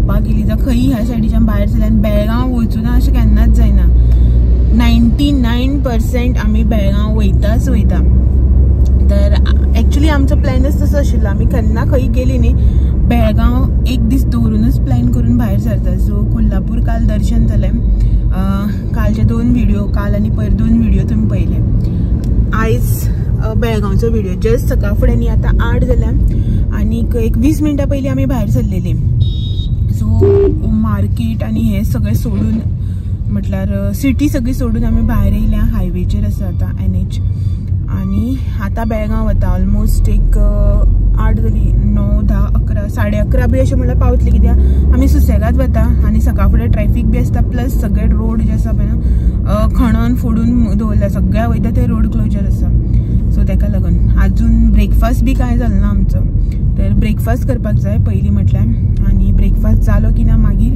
भोंवपाक गेली जावं खंयी ह्या सायडीच्यान भायर सरली आनी बेळगांव वचूना अशें केन्नाच जायना. 99% आमी बेळगांव वयताच वयता. तर एक्चुली आमचो प्लॅनच तसो आशिल्लो, आमी केन्ना खंय गेली न्ही बेळगांव एक दीस दवरूनच प्लॅन करून भायर सरता. सो कोल्हापूर काल दर्शन जालें. कालचे 2 व्हिडिओ, काल आनी पयर 2 व्हिडिओ तुमी पळयले. आयज बेळगांवचो व्हिडिओ जस्ट सकाळ फुडें न्ही आतां 8 जाल्या आनीक एक 20 मिनटां पयलीं आमी भायर सरलेली. सो मार्केट आनी हें सगळें सोडून म्हटल्यार सिटी सगळी सोडून आमी भायर येयल्या. हायवेचेर आसा आतां NH आनी आतां बेळगांव वता. ऑलमोस्ट एक 8 जाली, 9, 10, 11, 11:30 बी अशें म्हणल्यार पावतली, कित्याक आमी सुसेगाद वता आनी सकाळ फुडें ट्रॅफीक बी आसता. प्लस सगळे रोड जे आसा पळय न्हू खणोन फोडून दवरल्या, सगळ्या वयता ते रोड क्लोजर आसा. सो ताका लागून आजून ब्रेकफास्ट बी कांय जालो ना आमचो. तर ब्रेकफास्ट करपाक जाय पयलीं म्हटल्यार, आनी ब्रेकफास्ट जालो की ना मागीर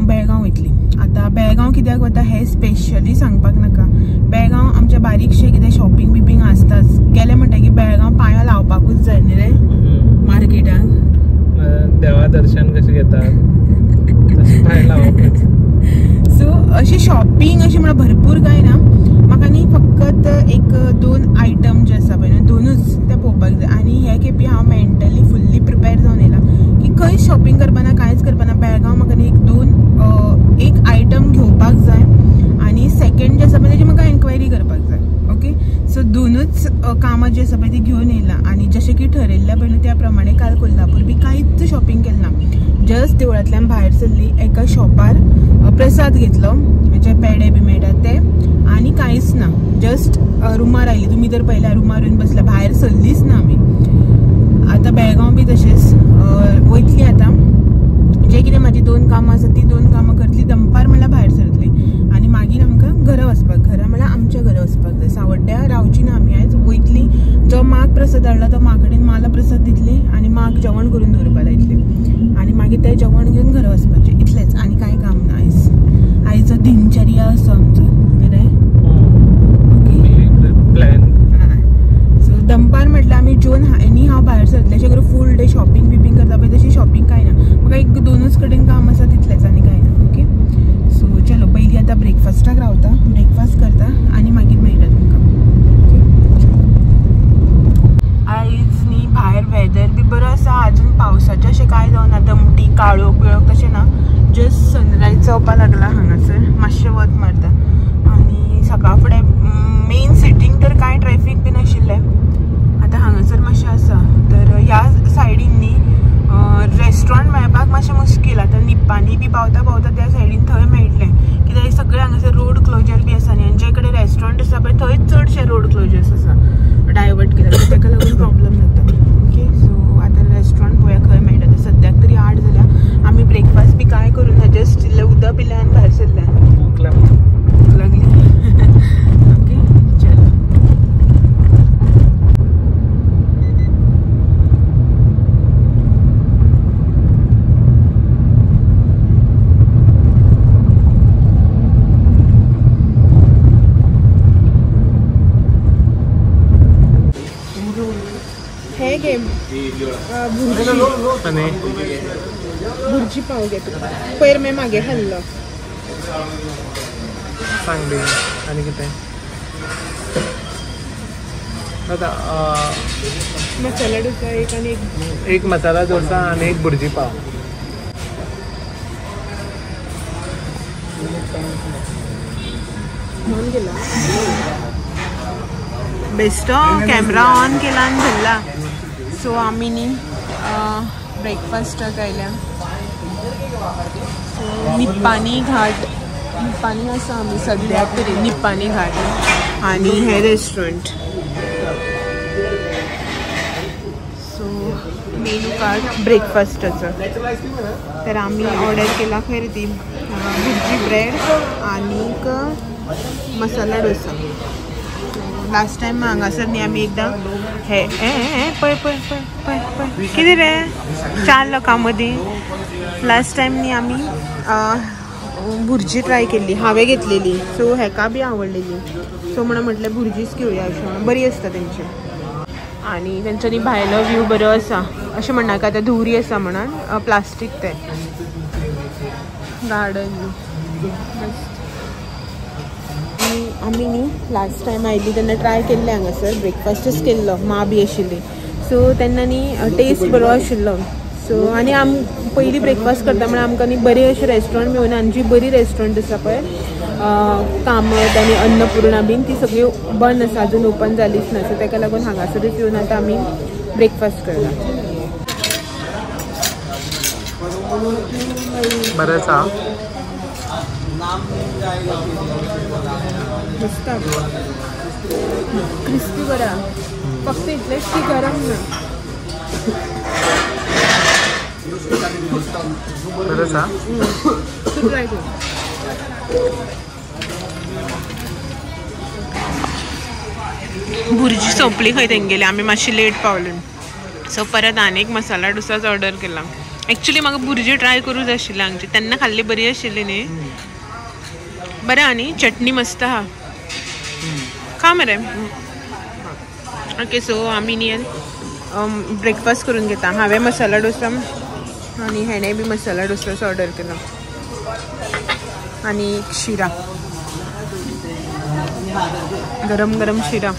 बेळगांव वयतली. आतां बेळगांव कित्याक वता हें स्पेशली सांगपाक नाका. बेळगांव आमच्या बारीकशें कितें शॉपिंग बिपिंग आसताच. गेलें म्हणटकीर बेळगांव पांयां लावपाकूच जाय न्ही रे मार्केटाक. देवा दर्शन कशें घेतात तशें पांय लावपाक. सो अशी शॉपिंग अशी म्हणल्यार भरपूर कांय ना. म्हाका न्ही फकत एक 2 आयटम जे आसा पळय न्हू दोनूच ते पळोवपाक जाय. आनी हे खेपे हांव मेंटली फुल्ली प्रिपेर जावन येयला की खंय शॉपिंग करपाना कांयच करपाना. बेळगांव म्हाका न्ही एक आयटम घेवपाक जाय आनी सेकेंड जे आसा पळय तेजी म्हाका एन्क्वायरी करपाक जाय. ओके, सो दोनूच कामां जी आसा पळय ती घेवन येयला. आनी जशें की ठरयल्लें पळय न्हू त्या प्रमाणे काल कोल्हापूर बी कांयच शॉपिंग केलें ना. जस्ट देवळांतल्यान भायर सरली, एका शॉपार प्रसाद घेतलो जे पेडे बी मेळटात ते, आनी कांयच ना. जस्ट रुमार आयली. तुमी तर पयल्या रुमार येवन बसल्या, भायर सरलीच ना आमी. आतां बेळगांव बी तशेंच वयतली. आतां जे कितें म्हाजी 2 कामां आसा ती 2 कामां करतली, दनपार म्हणल्यार भायर सरतली आनी मागीर आमकां घरा वचपाक, घरा म्हणल्यार आमच्या घरा वचपाक जाय. सावड्ड्या रावची ना आमी आयज, वयतली. जो माग प्रसाद हाडला तो मा कडेन माला प्रसाद दितली आनी माग जेवण करून दवरपाक लायतली आनी मागीर तें जेवण घेवन घरा वचपाचें. इतलेंच, आनी कांय काम ना आयज. आयचो दिनचर्या असो आमचो न्ही रे. प्लॅन. सो दनपार म्हटल्यार आमी जेवन आनी हांव भायर सरतलें. अशें करून फूल डे शॉपिंग बिपिंग करता पळय तशी शॉपिंग कांय ना. म्हाका एक 2 कडेन काम आसा तितलेंच आनी कांय ना. ओके, सो चलो पयलीं आतां ब्रेकफास्टाक रावता, ब्रेकफास्ट करता आनी मागीर मेळटा तुमकां. आयज न्ही भायर वेदर बी बरो आसा, आजून पावसाचें अशें कांय जावना, दमटी काळोख बिळोख तशें ना. जस्ट सनरायज जावपाक लागला हांगासर, मातशें वत मारता. आनी सकाळ फुडें मेन सिटींग तर कांय ट्रॅफीक बी नाशिल्लें, आतां हांगासर मातशें आसा. तर ह्या सायडीन न्ही रेस्टॉरंट मेळपाक मातशें मुश्कील. आतां निप्पानी बी पावता पावता त्या सायडीन थंय मेळटलें, कित्याक सगळें हांगासर रोड क्लोजर बी आसा न्ही. आनी जे कडेन रेस्टॉरंट आसा पळय थंयच चडशे रोड क्लोजर्स आसा, डायवर्ट केल्या, ताका लागून प्रॉब्लम जाता. ओके, सो आतां रेस्टॉरंट पळोवया खंय मेळटा तें. सद्याक तरी 8 जाल्या, आमी ब्रेकफास्ट बी कांय करूं ना, जस्ट इल्लें उदक पिलें आनी भायर सरले. भूक लागली. ओके चलो. हे घे भुर्जी पाव घे तुका, पयर मागीर मागे खाल्लो. सांग बी आनी कितें आतां. मसाला डोसा एक आनी एक मसाला डोसा आनी एक भुर्जी पाव. ऑन केला बेस्टो कॅमेरा ऑन केला आनी धरला. सो आमी न्ही ब्रेकफास्टाक आयल्या. सो निप्पानी घाट, निप्पानी आसा आमी सद्याक तरी, निप्पानी घाट आनी हे रेस्टॉरंट. सो मेनू कार्ड ब्रेकफास्टाचो. तर आमी ऑर्डर केला खंय ती भुर्जी ब्रेड आनीक मसाला डोसा. लास्ट टायम हांगासर न्ही आमी एकदां हे पळय पळय पळय पळय पळय कितें रे 4 लोकां मदीं लास्ट टायम न्ही आमी भुर्जी ट्राय केल्ली, हांवें घेतलेली. सो हेका बी आवडलेली. सो म्हणून म्हटलें भुर्जीच घेवया अशें म्हणून, बरी आसता तेंची. आनी तेंच्यांनी भायलो व्यू बरो आसा अशें म्हणनाका, आतां धुंवरी आसा म्हणून प्लास्टीक तें. गार्डन. आमी न्ही लास्ट टायम आयली तेन्ना ट्राय केल्लें हांगासर ब्रेकफास्टच केल्लो, मा बी आशिल्ली. सो तेन्ना न्ही टेस्ट बरो आशिल्लो. सो आनी आम पयलीं ब्रेकफास्ट करता म्हळ्यार आमकां न्ही बरी अशें रेस्टॉरंट मेळूना. आनी जी बरी रेस्टॉरंट आसा पळय कामत आनी अन्नपूर्णा बीन ती सगळी बंद आसा, अजून ओपन जालीच ना. सो ताका लागून हांगासरूच येवन आतां आमी ब्रेकफास्ट करता. बरें आसा, मस्त क्रिस्पी बरा, फक्त इतलेंच की गरम ना. बरें आसा. तूं ट्राय कर. भुरजी सोंपली खंय तेंगेली, आमी मातशी लेट पावले. सो परत आनी एक मसाला डोसाच ऑर्डर केला. एक्चुली म्हाका भुरजी ट्राय करूं जाय आशिल्ली हांगची, तेन्ना खाल्ली बरी आशिल्ली न्ही. बरें आनी चटणी मस्त आहा, खा मरे. ओके सो आमी न्ही ब्रेकफास्ट करून घेता. हांवें मसाला डोसा आनी हेणें बी मसाला डोसाच ऑर्डर केला आनी एक शिरा, गरम गरम शिरा.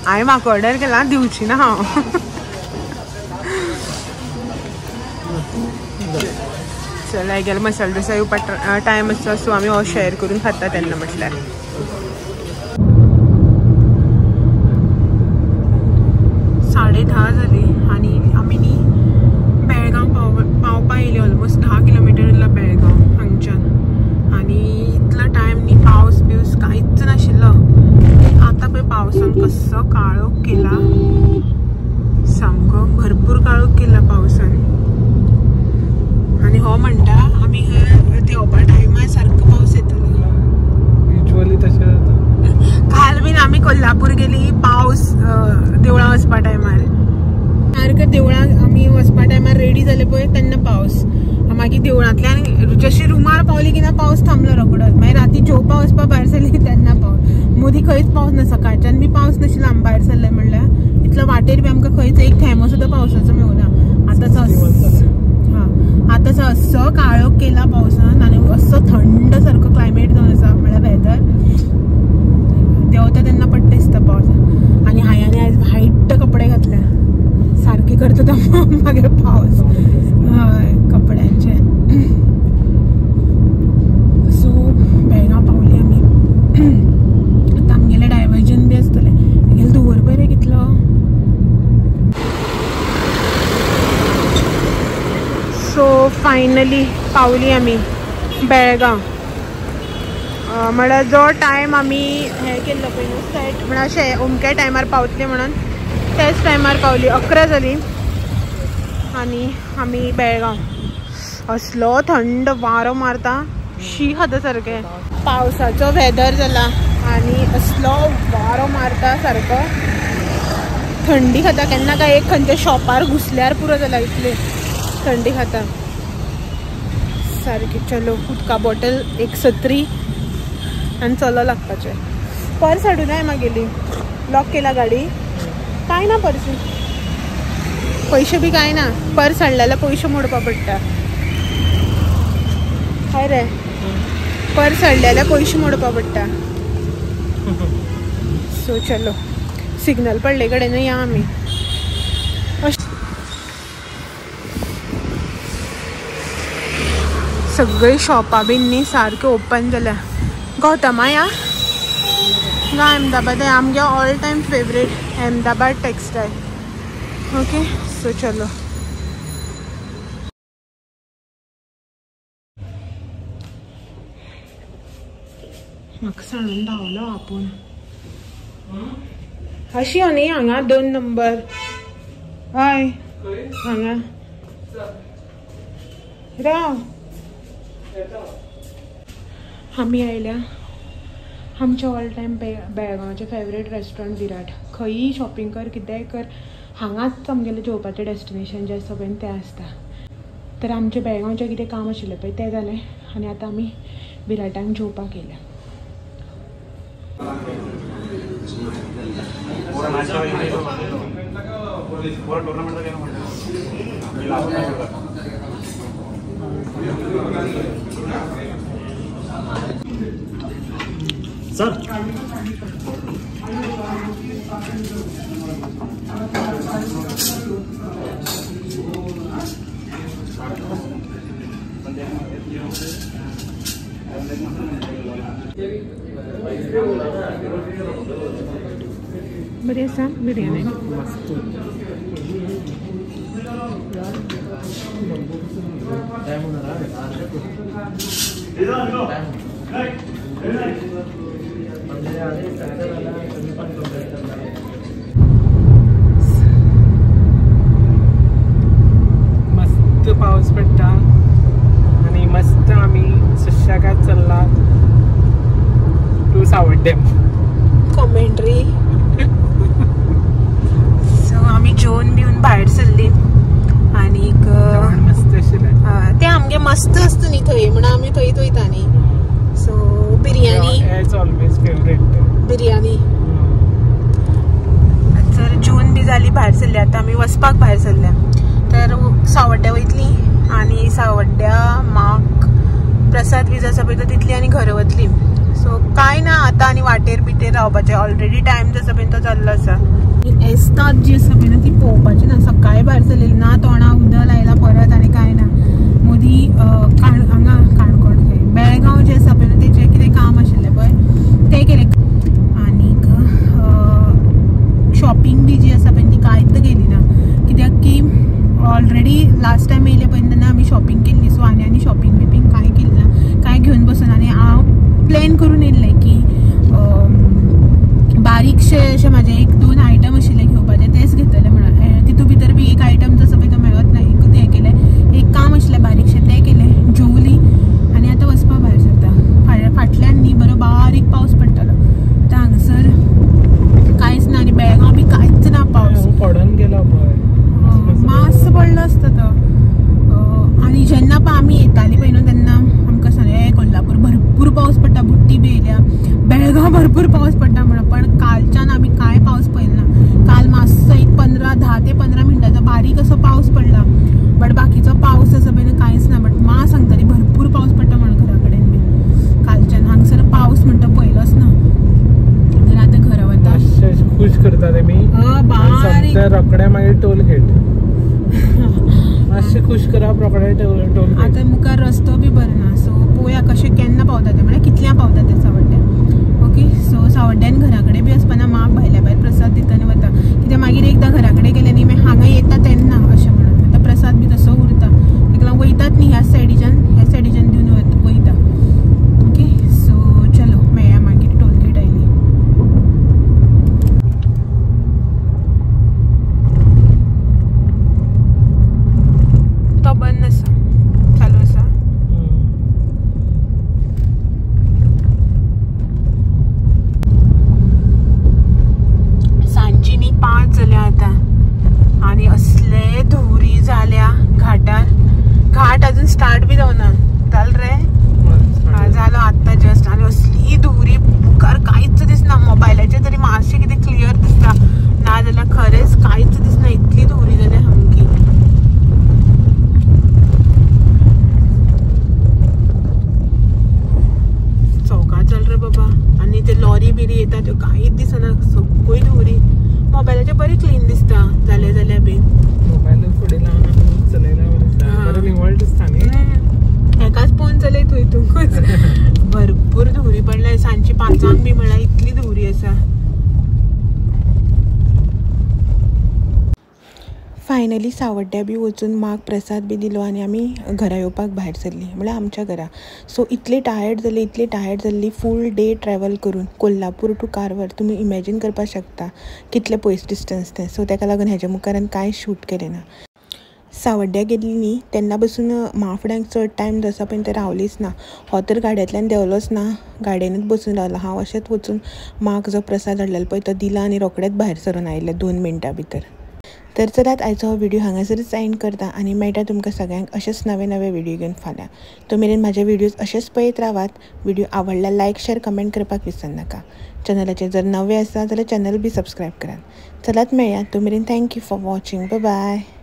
हांवें म्हाका ऑर्डर केला, दिवची ना हांव. चल गेले मसाला डोसा येवपा टायम आसा, सो आमी हो शेअर करून खाता तेन्ना म्हटल्यार. 10:30 जाली आनी आमी न्ही बेळगांव पावपा येयली. ऑलमोस्ट 10 किलोमिटर उरला बेळगांव हांगच्यान. आनी इतलो टायम न्ही पावस बिवस कांयच नाशिल्लो. आतां पळय पावसान कसो काळोख केला, सामको भरपूर काळोख केला पावसान. आनी हो म्हणटा आमी देंवपा टायमार सारको पावस येतलो. युज्वली तशें जाता. काल बीन आमी कोल्हापूर गेली, पावस देवळां वचपा टायमार सारको देवळांक आमी वचपा टायमार रेडी जाले पळय तेन्ना पावस. मागीर देवळांतल्यान जशी रुमार पावली की ना पावस थांबलो रोकडोच. मागीर राती जेवपा वचपा भायर सरली तेन्ना पावस. मदीं खंयच पावस ना, सकाळच्यान बी पावस नाशिल्लो आमी भायर सरले म्हणल्यार. इतलो वाटेर बी आमकां खंयच एक थेंबो सुद्दां पावसाचो मेळना. आतां असो काळोख केला पावसान आनी असो थंड सारको क्लायमेट जावन आसा म्हळ्यार वेदर. देंवता तेन्ना पडटा दिसता पावस. आनी हांवें आनी आयज व्हायट कपडे घातल्या, सारके करता तो मागीर पावस. हय कपड्यांचे. सो बेळगांव पावली आमी. आतां आमगेलें डायवर्जन बी आसतलें. आमगेलें धुंवर पळय रे कितलो. सो फायनली पावली आमी बेळगांव. म्हळ्यार जो टायम आमी हें केल्लो पळय न्हू सेट, म्हळ्यार अशें अमक्या टायमार पावतले म्हणून त्याच टायमार पावली. 11 जाली आनी आमी बेळगांव. असलो थंड वारो मारता, शी खाता सारकें. पावसाचो वेदर जाला आनी असलो वारो मारता सारको, थंडी खाता. केन्ना काय एक खंयच्या शॉपार घुसल्यार पुरो जाला इतले थंडी खाता सारकी. चलो उदका बॉटल, एक सत्री आनी चलो लागपाचें. पर्स हाडूं जाय मागेली, लॉक केला गाडी. कांय ना पर्सी, पयशे बी कांय ना. पर्स हाडले जाल्यार पयशे मोडपा पडटा. हय रे, पर्स हाडले जाल्यार पयशे मोडपा पडटा. सो चलो सिग्नल पडले कडेन या आमी. सगळी शॉपां बीन न्ही सारक्यो ओपन जाल्या. गौतमा या गा अहमदाबाद आमगे all time favourite Ahmedabad textile. Okay so चलो. म्हाका सांगून धांवलो आपूण. अशी न्ही हांगा 2 नंबर. हय हांगा राव. आमी आयल्या आमच्या ऑल टायम बेळगांवचें फेवरेट रेस्टॉरंट विराट. खंयी शॉपिंग कर, कितेंय कर, हांगाच आमगेलें जेवपाचें डेस्टिनेशन जें आसा पळय तें आसता. तर आमचें बेळगांवचें कितें काम आशिल्लें पळय तें जालें आनी आतां आमी विराटांक जेवपाक येयल्या. सर बरी आसा बिरयानी. मस्त पावस पडटा आनी मस्त आमी सुशेगाद चल्ला टू सावड्डेम. कॉमेंट्री. सो आमी जेवन बिवन भायर सरली आनीक मस्त आशिल्लें तें आमगे मस्त आसता न्ही थंय म्हणून आमी थंयच वयता न्ही. So biryani as always favourite biryani. तर जेवन बी जाली भायर सरली. आतां आमी वचपाक भायर सरल्या तर सावड्ड्या वयतली आनी सावड्ड्या माक प्रसाद बी आसा पळय तो दितली आनी घरा वतली. सो कांय ना आतां आनी वाटेर बिटेर रावपाचें. ऑलरेडी टायम जसो पळय तो जाल्लो आसा. एस्ताद जी आसा पळय ना ती पळोवपाची ना. सकाळी भायर सरलेली ना तोंडा उदक लायला परत आनी कांय ना. मदीं हांगा काणकोण खंय बेळगांव जें आसा पळय न्हू तेचें कितें काम आशिल्लें पळय तें केलें. आनीक शॉपिंग बी जी आसा पळय ती कांयच केली ना कित्याक की ऑलरेडी लास्ट टायम येयले पळय तेन्ना आमी शॉपिंग केल्ली. सो आनी आनी शॉपिंग बिपिंग कांय केली ना, कांय घेवन बसून. आनी हांव प्लॅन करून येयल्लें की बारीकशे अशें म्हाजें एक दोन आयटम आशिल्ले घेवपाचे तेच घेतले म्हणून. तितू भितर बी एक आयटम जसो पळय तो मेळत ना. एक तें केलें, एक काम आशिल्लें बारीकशें तें केलें, जेवली आनी आतां वचपा भायर सरता. फाटल्यान न्ही बरो बारीक पावस पडटालो. आतां हांगसर कांयच ना आनी बेळगांव बी कांयच ना पावस पडून गेलो पळय मातसो पडलो आसता तो. आनी जेन्ना पळय आमी येताली पळय न्हू तेन्ना आमकां सांगलें कोल्हापूर भरपूर पावस पडटा, बुट्टी बी येयल्या, बेळगांव भरपूर पावस पडटा म्हणून. पण कालच्यान आमी कांय पावस पळयलो ना. काल मातसो एक 10 ते 15 मिनटांचो बारीक असो पावस पडला बट बाकीचो पावस आसा पळय न्हू कांयच ना. बट मां सांगताली भरपूर पावस पडटा म्हणून घरा कडेन बी. कालच्यान हांगसर पावस म्हणटा पळयलोच ना. तर आतां घरा वता खुश करता तेमी बारीक रोखडे मागीर टोल गेट मातशें खुश करप रोखडे टोल गेट. आतां मुखार रस्तो बी बरो ना. सो पळोवया कशें केन्ना पावता तें, म्हळ्यार कितल्या पावता तें सावड्ड्या. ओके सो सावड्ड्यान घरा कडेन बी वचपाना. माक भायल्या भायर प्रसाद दिता आनी वता कित्याक मागीर एकदां घरा कडेन गेलें न्ही मागीर हांगा येता तेन्ना अशें म्हणून. आतां प्रसाद बी तसो उरता ताका लागून वयतात न्ही ह्या सायडीच्यान दिवन वयता. ओके सो चलो मेळया मागीर टोल गेट आयली. तो बंद आसा, चालू आसा. सांजची न्ही 5 जाल्या आतां आनी असले धुवरी जाल्या घाटार. घाट अजून स्टार्ट बी जावना जाल रे जालो आत्तां जस्ट. आनी असली धुवरी मुखार कांयच दिसना. मोबायलाचेर तरी मातशें कितें क्लियर दिसता, नाजाल्यार खरेंच कांयच दिसना, इतली धुवरी जाल्या सामकी. चौका चल रे बाबा. आनी ते लॉरी बिरी येता त्यो कांयच दिसना, सगळी धुवरी. मोबायलाचेर बरें क्लीन दिसता जालें जाल्यार बी. मोबायल फुडें लावन चलयला बरें निवळ दिसता न्ही. हेकाच पळोवन चलय थंय तुकूच. भरपूर धुवरी पडल्या सांजची 5 बी म्हळ्यार इतली धुवरी आसा. फायनली सावड्ड्या बी वचून माक प्रसाद बी दिलो आनी आमी घरा येवपाक भायर सरली, म्हळ्यार आमच्या घरा. सो इतली टायर्ड जाली, इतली टायर्ड जाल्ली फूल डे ट्रॅवल करून कोल्हापूर टू कारवार. तुमी इमॅजीन करपाक शकता कितलें पयस डिस्टन्स तें. सो ताका लागून हेज्या मुखार कांय शूट केलें ना. सावड्ड्या गेल्ली न्ही तेन्ना बसून म्हाफड्यांक चड टायम जो आसा पळय ते रावलीच ना. हो तर गाडयेंतल्यान देंवलोच ना, गाडयेनूच बसून रावलो. हांव अशेंच वचून माक जो प्रसाद हाडलेलो पळय तो दिला आनी रोखडेंच भायर सरून आयलें 2 मिनटां भितर. तर चलात आयचो हो व्हिडिओ हांगासरच एंड करता आनी मेळटा तुमकां सगळ्यांक अशेंच नवे नवे व्हिडिओ घेवन फाल्यां. तो मेरेन म्हाजे व्हिडियोज अशेंच पळयत रावात. व्हिडिओ आवडल्यार लायक शेर कमेंट करपाक विसरनाका. चॅनलाचेर जर नवे आसा जाल्यार चॅनल बी सबस्क्रायब करात. चलात मेळया, तो मेरेन thank you for watching. Bye bye.